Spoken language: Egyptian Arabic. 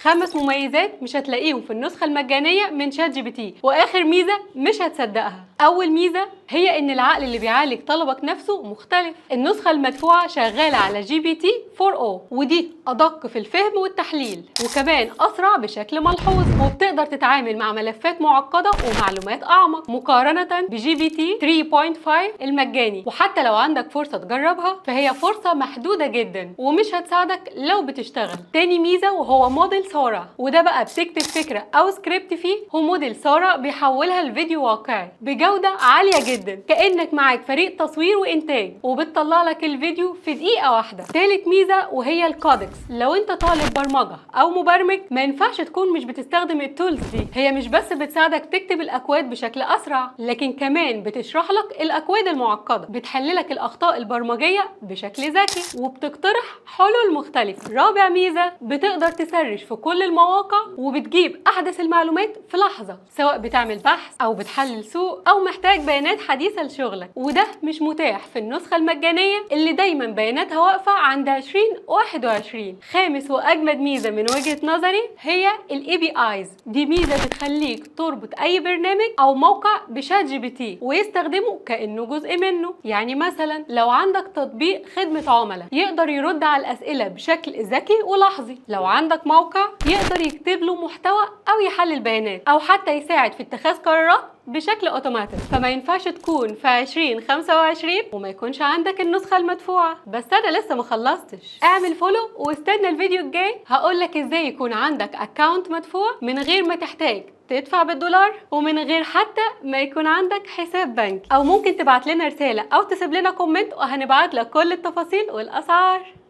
خمس مميزات مش هتلاقيهم في النسخة المجانية من ChatGPT. واخر ميزة مش هتصدقها. اول ميزة هي ان العقل اللي بيعالج طلبك نفسه مختلف. النسخة المدفوعة شغالة على GPT 4o، ودي ادق في الفهم والتحليل، وكمان اسرع بشكل ملحوظ، وبتقدر تتعامل مع ملفات معقدة ومعلومات اعمق مقارنة ب GPT 3.5 المجاني. وحتى لو عندك فرصة تجربها، فهي فرصة محدودة جدا ومش هتساعدك لو بتشتغل. تاني ميزة وهو موديل سارة، وده بقى بتكتب فكرة او سكريبت فيه، هو موديل سارة بيحولها لفيديو واقعي بجودة عالية جدا، كأنك معاك فريق تصوير وإنتاج، وبتطلع لك الفيديو في دقيقة واحدة. تالت ميزة وهي ال Codex. لو انت طالب برمجة او مبرمج، ما ينفعش تكون مش بتستخدم ال tools دي. هي مش بس بتساعدك تكتب الاكواد بشكل اسرع، لكن كمان بتشرح لك الاكواد المعقدة، بتحللك الاخطاء البرمجية بشكل ذكي، وبتقترح حلول مختلفة. رابع ميزة، بتقدر تسرش في كل المواقع وبتجيب احدث المعلومات في لحظة، سواء بتعمل بحث او بتحلل سوق او محتاج بيانات حديثة لشغلك، وده مش متاح في النسخة المجانية اللي دايما بياناتها واقفة عند 2021. خامس واجمد ميزة من وجهة نظري هي ال APIs. دي ميزة بتخليك تربط اي برنامج او موقع ب ChatGPT ويستخدمه كأنه جزء منه. يعني مثلا لو عندك تطبيق خدمة عملاء، يقدر يرد على الأسئلة بشكل ذكي ولحظي. لو عندك موقع، يقدر يكتب له محتوى أو يحلل بيانات أو حتى يساعد في اتخاذ قرارات بشكل اوتوماتيك. فما ينفعش تكون في 2025 وما يكونش عندك النسخة المدفوعة. بس انا لسه ما خلصتش. اعمل follow واستنى الفيديو الجاي، هقولك ازاي يكون عندك account مدفوع من غير ما تحتاج تدفع بالدولار ومن غير حتى ما يكون عندك حساب بنكي. او ممكن تبعت لنا رسالة او تسيب لنا comment وهنبعت لك كل التفاصيل والاسعار.